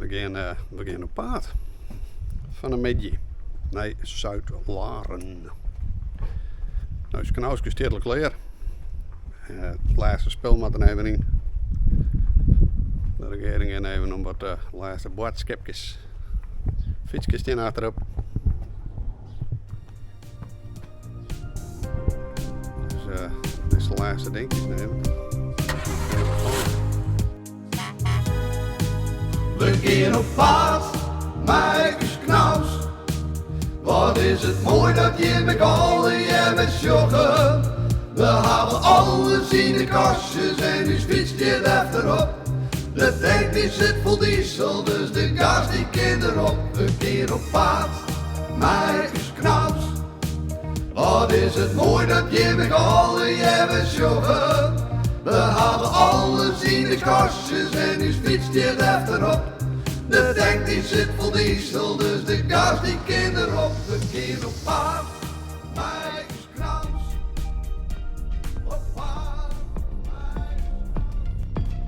We gean, we gean op paad fan 'e middei nei Zuidlaren. No, ús knauske stiet al klear. It lêste spul moat der even yn. De regearing gean even om wat lêste boadskipkes. Fytske stean achterop. Dus dit is de lêste dinkjes nemen. We gean op paad mei ús knaus. Wat is it moai dat jim ek allegear sjogge. We hawwe alles yn de kastjes en ús fyts stiet efterop. De tank dy sit fol diesel, dus de gas dy kin derop. We gean op paad mei ús knaus. Wat is it moai dat jim ek allegear sjogge. We hawwe alles yn de kastjes en ús fyts stiet efterop. De tank dy sit fol diesel, dus de gas dy kin derop. We gean op paad mei ús knaus. Op paad mei ús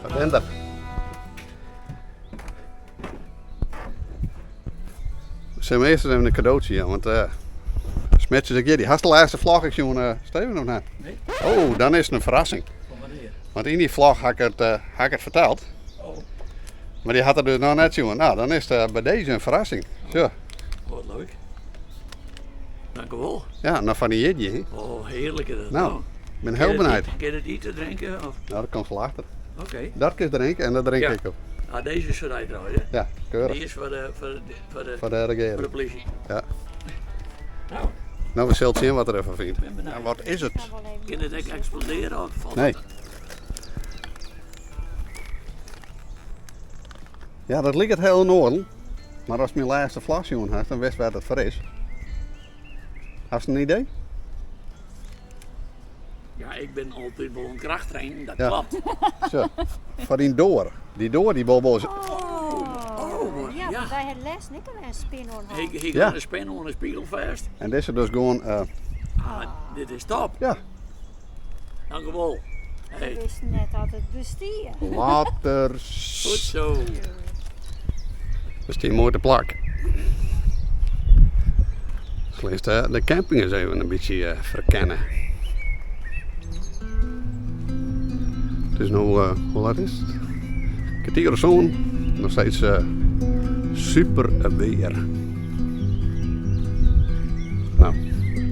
Verbinder. Zullen we eerst eens even een cadeautje jaan, want Smits is ek hjir. Dy hast de lêste vlog ek sjoen, Steven, of net? Nee. Oh, dan is it in ferrassing. Fan wannear? Want yn dy vlog ha ik it, ha ik it ferteld. Oh. Mar dy hat er dus noch net sjoen. No, dan is it by dizze in ferrassing. Zo. Wat leuk. Dankjewol. Ja, no foar dyn jierdei. Hè? Oh, hearlik is dat. No, ik bin hiel benijd. Kin it ite, drinke? Of? No, dat komt wol achter. Oké. Dat kinst drinke en dat drink Ja. ik op. Ah, dizze is foar dy trouwens, hè? Ja, keurich. Dy is foar de, foar de, foar de, Foar de regearing. foar de polysje. Ja. No, No, we sille sjen wat er derfan fynt. Ben benijd. En wat is it? Kin it ek eksplodearje of falt Nee. it? Ja, dat liket hiel noarm. Mar ast myn lêste vlog sjoen hast, dan witst wêr't it foar is. Hast in idee? Ja, ik bin altyd wol oan krachttrainen, dat Ja. klopt. Zo, foar dyn doar. Dy doar dy wol wol. Oh, ja, ja. want wy ha lêsten ek al in spin oan hân. Ik hie Ja. in spin oan de spiegel fêst. En dizze dus gewoan, Ah, dit is top. ja, Dankjewol. Hey, We wisten net dat it bestie. later. goed zo. Dat stiet moai te plak. Silst de camping eens even in bytsje ferkenne. It is no, hoe laat is it? Kertier oer sânen. Noch steeds super weer. No,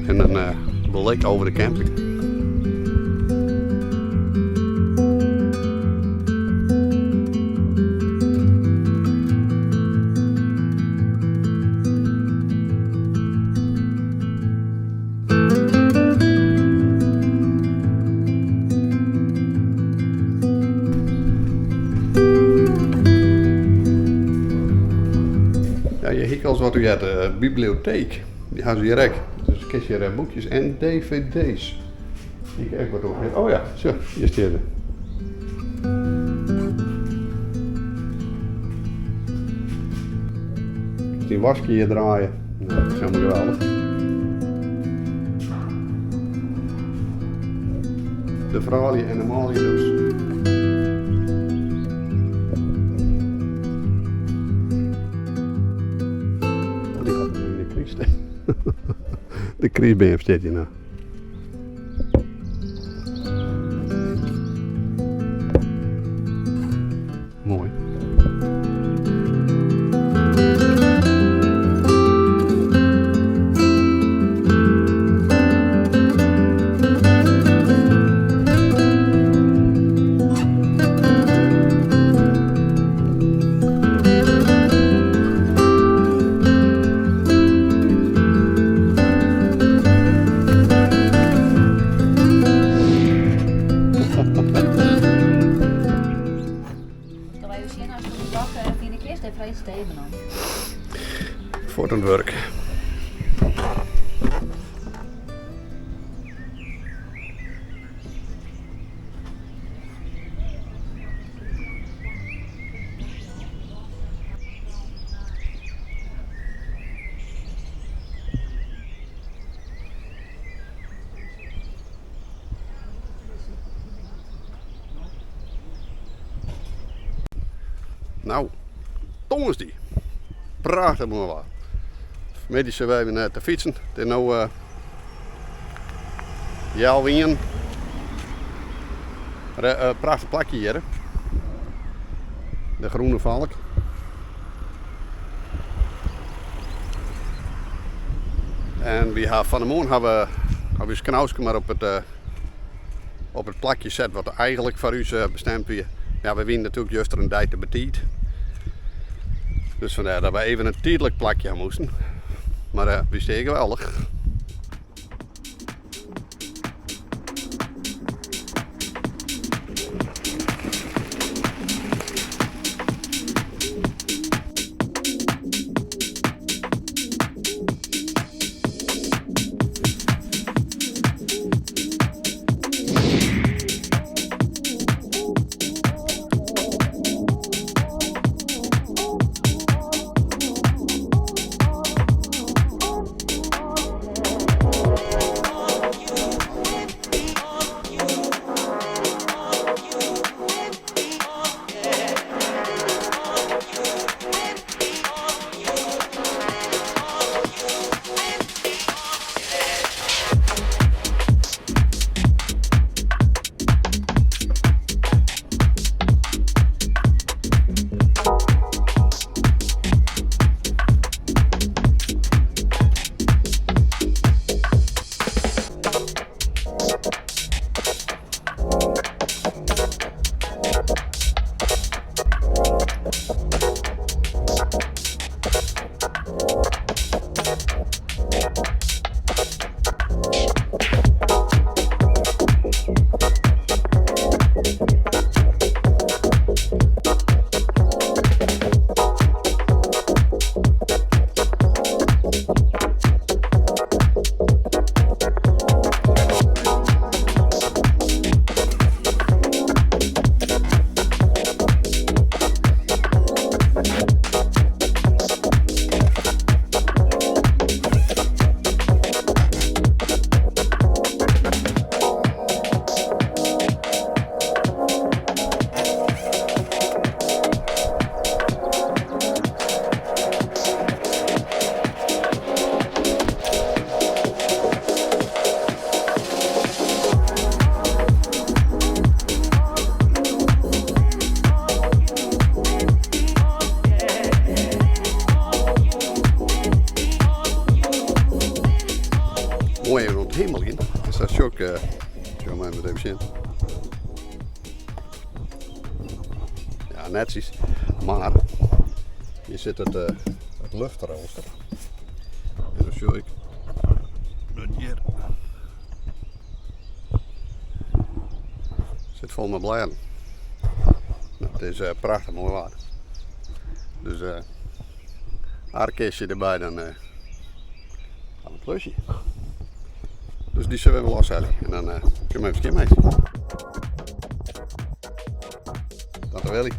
en in blik over de camping. Alles wat u heart, de biblioteek, dy ha se hjir ek. Dus kinst hjir boekjes en dvd's. Hie ik ek wat oer. Oh ja, sjoch, hjir stean se. Kinst dyn waskje hjir draaie. Nou, dat is helemaal geweldich. De froulju en de manlju dûs. Oh, dy hat in de kryst. De krystbeam stiet hjir no. Moai. Fuort oan it wurk. No, tongersdei. Prachtich moai waar. Middei sille we even te fytsen. It is no healwei ienen. Prachtich plakje hjir. De Groene Valk. En wy ha fan 'e moarn ha we ha ús knauske mar op it op it plakje set wat eigenlik foar ús bestemd wie. Ja, we wiene natuerlik juster in dei te betiid. Dus fandêr dat we even in tydlik plakje ha moasten. Mar wy stean geweldich. Moai even oan it himmeljen. Is dat sjok? Sjoch mar even sjen. Ja, netsjes. Mar hjir sit it luftroaster. En dan sjoch ik dat hjir sit fol mei blêden. No, it is prachtich moai waar. Dus. Harkkistje derby, dan ha we in klusje. Dus dy sille we even loshelje en dan kinne we even skjinmeitsje. Tante Willy.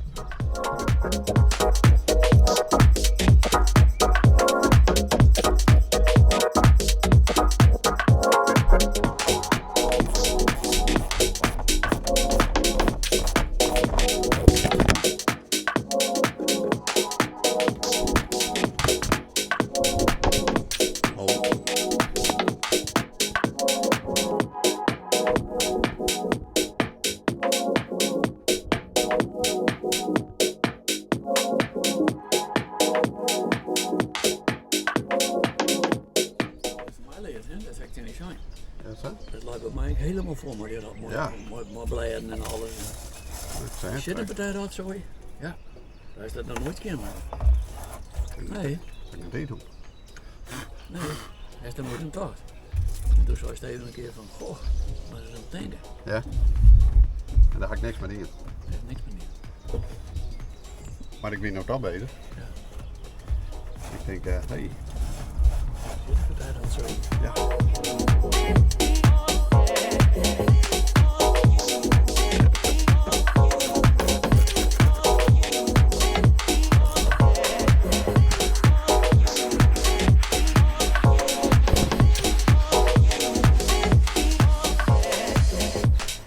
Dat leit by my ek hielendal fol mei dy blêden en alles. Sit de partij rotzooi? Ja. Daar is dat noch noait kennen. Nee. Nee, hij is er nooit aan tocht. En toen zei Steven een keer van, goh, maar eens aan denken. Ja. En daar ha ik niks mei dien. Daar is niks mei dien. Mar ik wie no toch bezich. Ja. Ik tink, hey. Sit de partij rotzooi? Ja.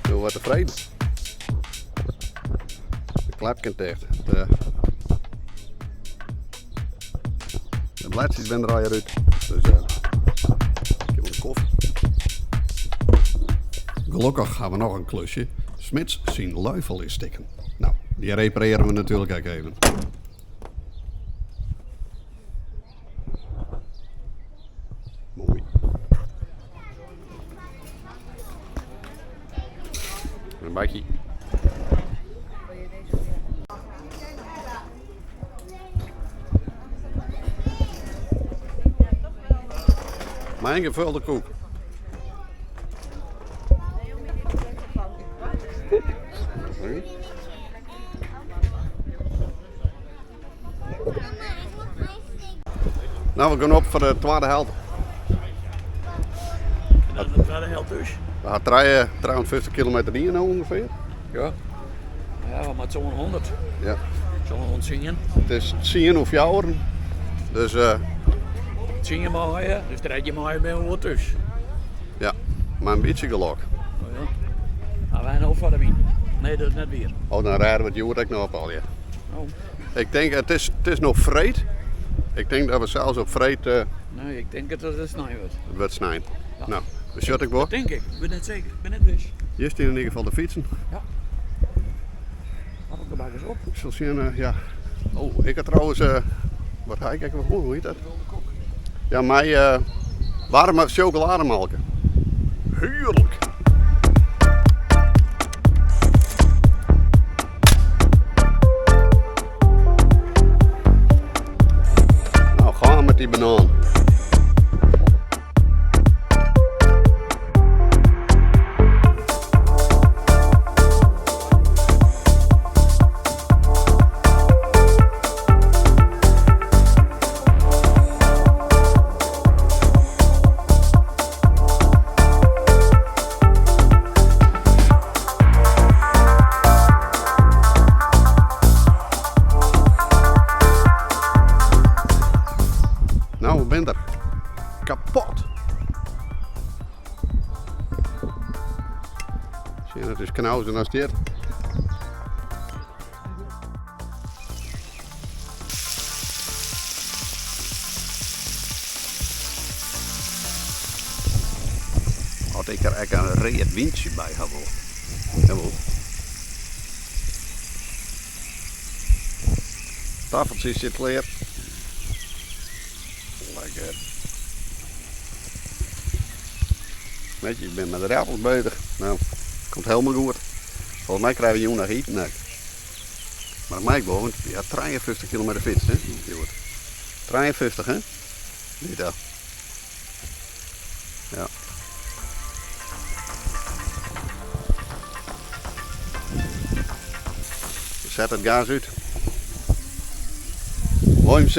Doe wat tefreden. De klep kin ticht. De bledsjes binne der allegear út. Dus ik wol de kofje. Gelokkich ha we noch in klusje. Smits syn luifel is stikken. No, dy reparearje we natuerlik ek even. Moai. In bakje. Mijn gevulde koek. Nou, we gaan op foar de twadde helte. En dan de twadde helte dus? We ha 53 kilometer dien no ûngefear. Ja. Ja, we moatte zo'n 100. Ja. Zo'n 110. It is tsien oer fjouweren. Dus. Tsien maaie, dus trettjin maaie binne we wol thús. Ja, mei in bytsje gelok. Oh ja. Ha wy no foar de wyn? Nee, dat is net wier. Oh, dan rêde we it hjoed ek noch op allegear. Oh. Ik tink, it is no freed. Ik tink dat we sels op freed. Nee, ik tink dat it snein wurdt. It wurdt snein. Ja. No, besjoch ik wol. Dat tink ik. Ik bin net seker. Ik bin net wis. Hjir stean yn ieder gefal de fytsen. Ja. Appelgebak is op. Ik sil sjen, ja. Oh, ik ha trouwens, wat ha ik ek wer hân? Hoe hjit dat? Ja, mei waarme chocolademelke. Hearlik! Nou, gaan met die banaan. Nou, we binne der. Kapot. Sjen, it is knauzen as dit. As ik der ek in read wyntsje by ha wol. Jawol. Taffeltsje sit klear. Lekker. Weet je, ik ben met de appels bezig. Nou, komt helemaal goed. Volgens mij krijgen we jûn noch iten ek. Mar dat mei ik wol, want ja, 53 kilometer fytst, hè, hjoed. 53, hè? Niet dat. Ja. Set it gas út. Woims,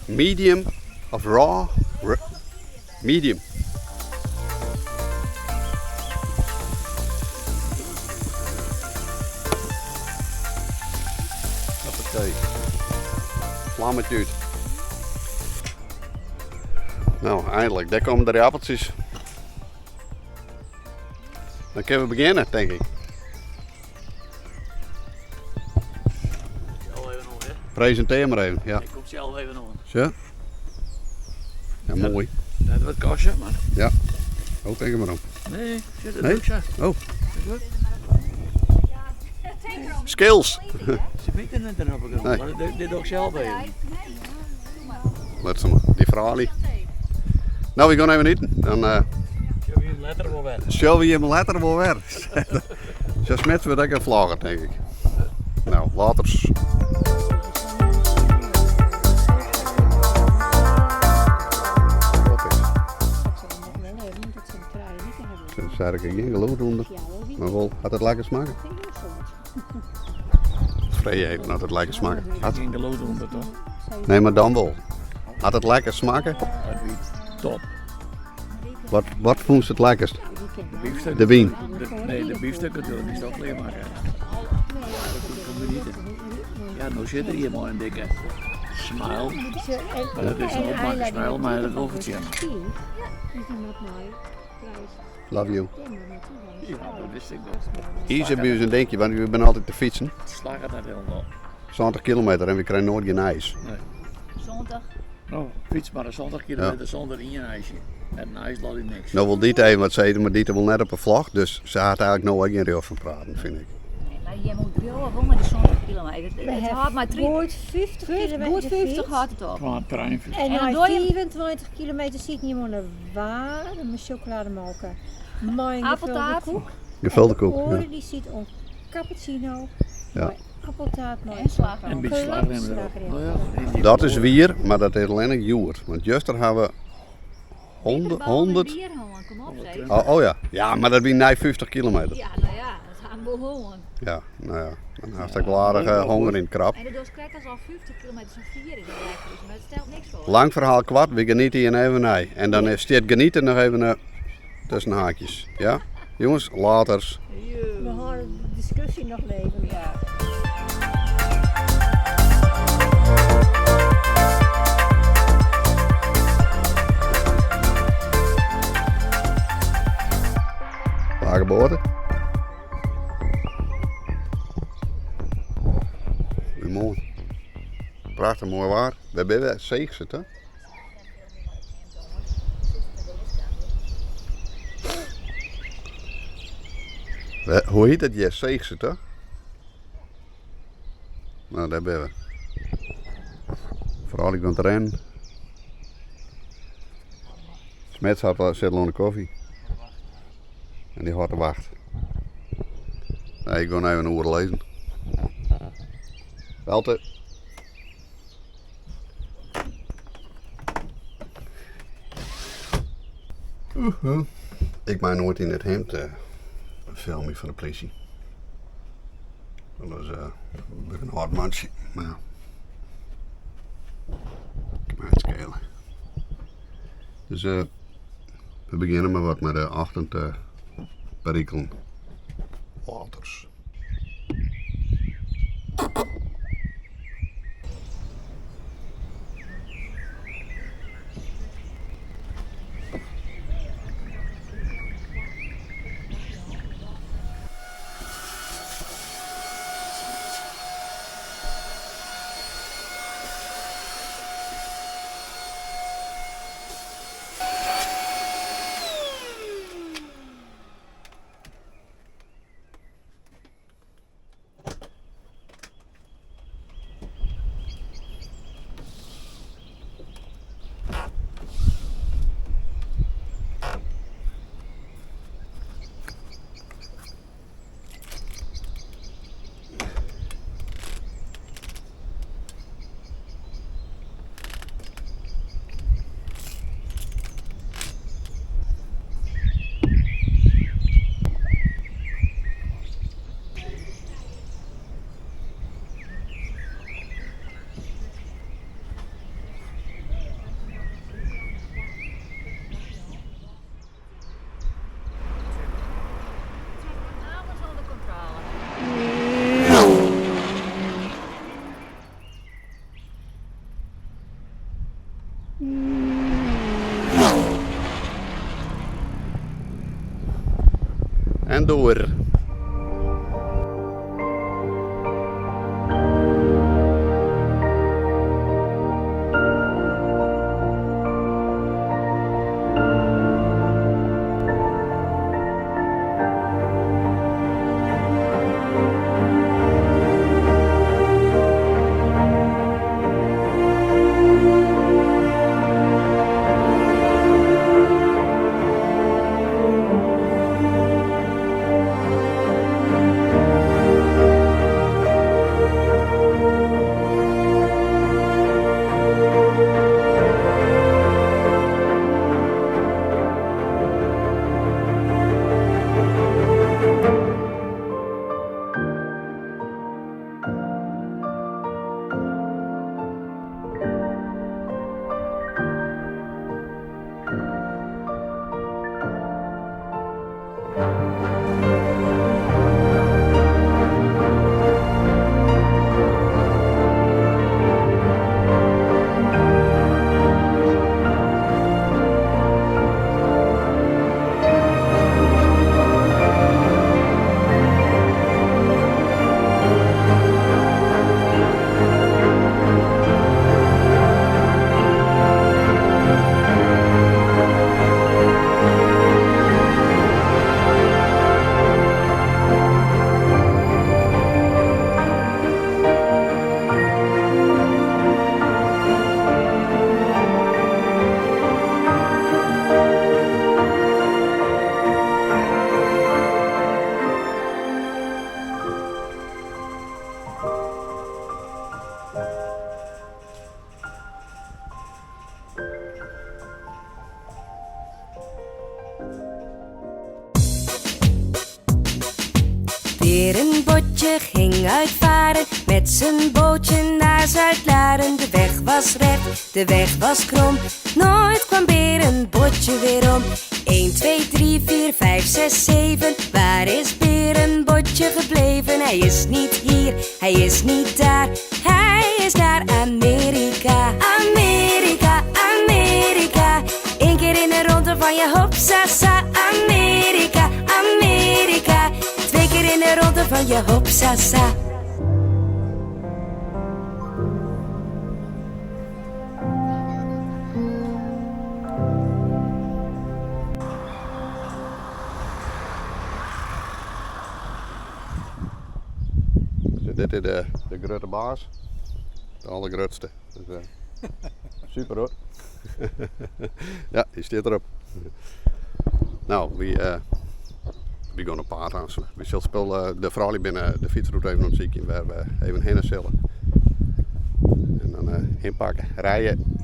Medium of raw? Medium. Hoppatee. Vlammetje uit. Nou, eindelijk. Daar komen de appeltjes. Dan kunnen we beginnen, denk ik. Zelf even nog, hè? Presenteer maar even. Ja. Ik kom zelf even nog. Zo. Ja, mooi. Dat wat kosten, maar. Ja. Oh, denk er maar om. Nee, zit het Nee? ook zo. Oh. Skills. Ze weten het er op. Nee. Maar dit, dit ook zelf even. Let ze maar. Die verhaal. Nou, we gaan even eten. Dan Zullen we hem letter wel weer? zullen we hem later wel weer. Zo smetsen we dat een vlaggen, denk ik. Nou, laters. Op is. Ik zal hem nog wel even, want dat zijn trui niet hebben. Daar zei ik geen geloofd onder. Ja, wel wie. Maar wel, had het lekker smaken? Heel soort. Vrije heeft had het lekker smaken. Had, Geen geloot onder toch? nee, maar dan wel. Had het lekker smaken? Dat wie top. Wat vond ze het lekkerst? De biefstuk. De wien. Nee, de biefstuk natuurlijk. Die is toch leermaker. Dat komt er niet. Ja, nou zit er hier maar een dikke smile. Maar dat is een opmaken smile, maar dat wil vertellen. Love you. Ja, dat wist ik wel. Hier bij ons een denkje, want we zijn altijd te fietsen. Het slaat het helemaal. 70 kilometer en we krijgen nooit geen ijs. Nee. Zondag. Nou, fiets maar een 70 kilometer zonder in een ijsje. En een ijs laat hij niks. Nou wil Dieter even wat zeggen, maar Dieter wil net op een vlog, dus ze had eigenlijk nou ook geen reden van praten, vind ik. Nee, maar je moet wel wel met de 70 kilometer. Het had maar drie. Goed 50 kilometer. Goed 50 fiets. had het op. Gewoon trein. En En na dan doe je- 24 kilometer zit niemand een warme chocolademelk. Mijn Appeltaart. gevulde koek. Gevulde koek. De Ja. die zit om cappuccino. Ja. Met appeltaart. Met En slagroom. En een beetje slagroom erop. Nou ja, en die Dat is wier, maar dat is alleen joert. Want juster hebben we 100. 100 Bier, hoor. Kom op, zeg. oh, ja. Ja, maar dat wie 50 kilometer. Ja, nou ja, dat gaan we honger. Ja, nou ja. Dan heeft ik wel aardig honger in het krap. En de doos als al 50 kilometer zo'n 4 is dat lekker is, maar het stelt niks voor. Lang verhaal kwart, we genieten hier even nee. En dan is dit genieten nog even tussen haakjes. Ja? Jongens, laters. We houden de discussie nog leven. Ja. Waar geboren? Goedemorgen. Prachtig mooi waar. Waar ben je? Zeeg zit, hè? Hoe heet dat hier? Zeeg zit, hè? Nou, daar ben we. Vooral ik ben het rennen. Smets had al zit al aan de koffie. En die had te wachten. Nee, ik ga even een uur lezen. Welte. Ik maak nooit in het hemd filmpje van de politie. Dat is een hard mandje, maar ja. Ik kan mij het schelen. Dus we beginnen maar wat met de ochtendperikelen. Waters. En door. Berenbotje ging uitvaren met zijn bootje naar Zuid-Laren. De weg was recht, de weg was krom. Nooit kwam Berenbotje weer om. 1, 2, 3, 4, 5, 6, 7. Waar is Berenbotje gebleven? Hij is niet hier, hij is niet daar. Hij is naar Amerika. Amerika, Amerika. Eén keer in de ronde van je hopsasa. Amerika, Amerika. Twee keer in de ronde van je hopsasa. Dit is de grote baas. De allergrootste. Dus, super hoor. Ja, die staat erop. Nou, wie gaan op paard aan. We zullen spul de vrouw binnen de fietsroute even ontzieken waar we even heen zullen. En dan inpakken, rijden.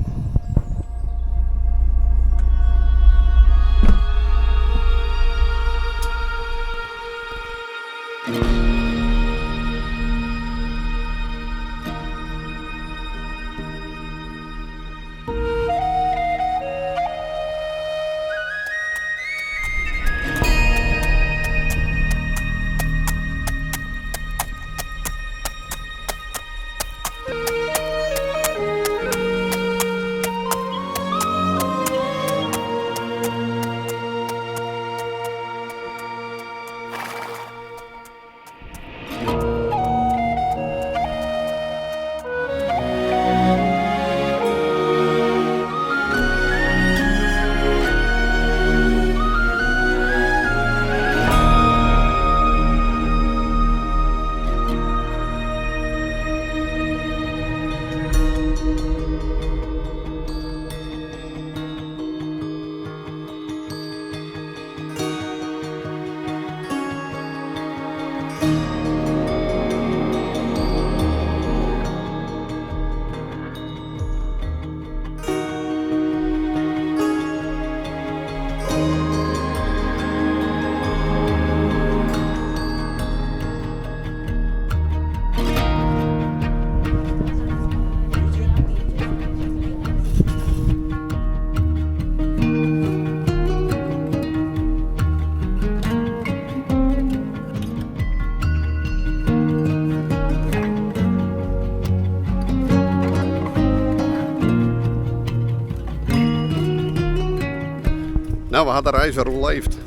Nou, we hadden de reis weer beleefd.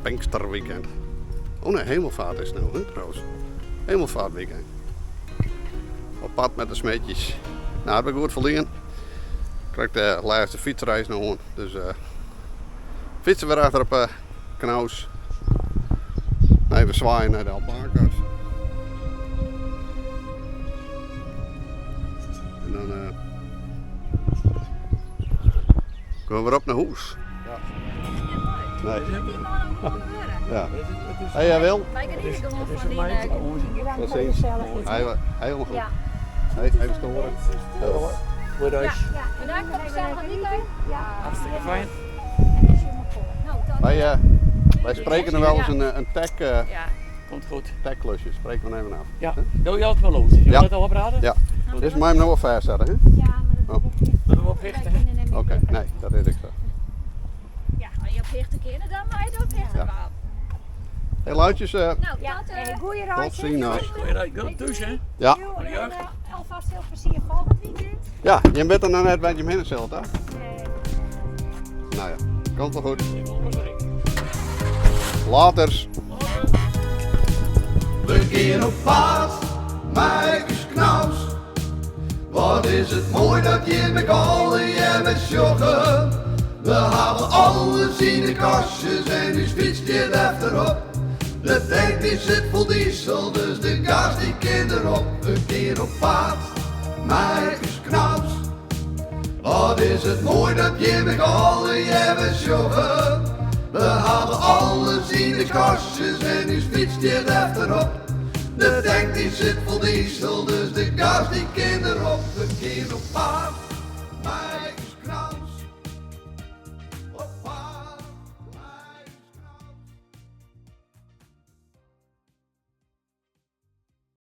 Pinksterweekend. Oh nee, Hemelvaart is no, hè, trouwens. Hemelvaartweekend. Op pad met de smeetjes. Nou, heb ik goed verlien. Krekt de lêste fytsreis no oan. Dus uh, fytsen weer achter op uh, Knaus. Even zwaaien naar de alpaca's. En dan uh, gaan we weer op naar huis. Ja. Nee. Ja. Hey, Wil. Wij genieten gewoon van die... Precies. Helemaal goed. Ja. Hey, even storen. Goeie Ja, bedankt voor het gezellige weekend. Ja. Hartstikke fijn. Nou, tot Wij spreken er wel eens een tag, Ja. Komt goed. tagklusje. Spreken we even af. Ja, doe je altijd wel los. Je Ja. dat al opraden? Ja. Dit is mij hem nog wel vastzetten, hè? Ja, maar dat Oh. doe ik niet. Dat we ophechten, hè? Oké, nee, dat is ik zo. Ja, als je op hechten kennen, dan mag je het op hechten Ja. wel. Hey, luidjes, Nou, Ja, tot... hey, goeie tot reis. hè. ziens. Goeie reis. Goed thuis, hè? Ja. Jo, en, alvast heel plezier volgend weekend. Ja, je bent er nou net bij je heen zelf, hè? Nee. Nou ja, komt wel goed. Laters. We gaan op pad, Meikes Knaus. Wat is het mooi dat je met alle je joggen. We hebben alles in de kastjes en die fiets die erop. De tank die zit vol diesel, dus de gas die kinderop. We gaan op pad, Meikes Knaus. Wat is het mooi dat je met alle je joggen. We hebben alles in de kastjes en die fiets die erop. De tank die zit vol diesel, dus de gas die kinderop. We gaan op pad.